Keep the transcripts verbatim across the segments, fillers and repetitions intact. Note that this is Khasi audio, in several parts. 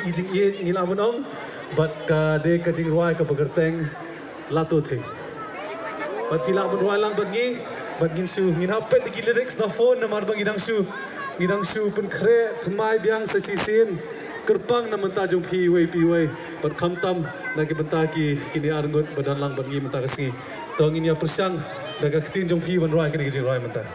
I jingïeit ngi lah ban ong, bad ka dei ka jingrwai kaba kyrteng La To Thing. Bad phi lah ban rwai lang bad ngi, bad ngin shu, ngin hap peit da ki lyrics na phone namar ba ngi dang shu, ngi dang shu pynkhreh thymmai biang sa shisien. Kyrpang na bynta jong phi iwei pa iwei, bad khamtam na ki bynta ki, kine ar ngut ba don lang bad ngi mynta ka sngi. To ngin ïa pyrshang da ka ktien jong phi ban rwai kane ka jingrwai mynta.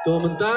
To mynta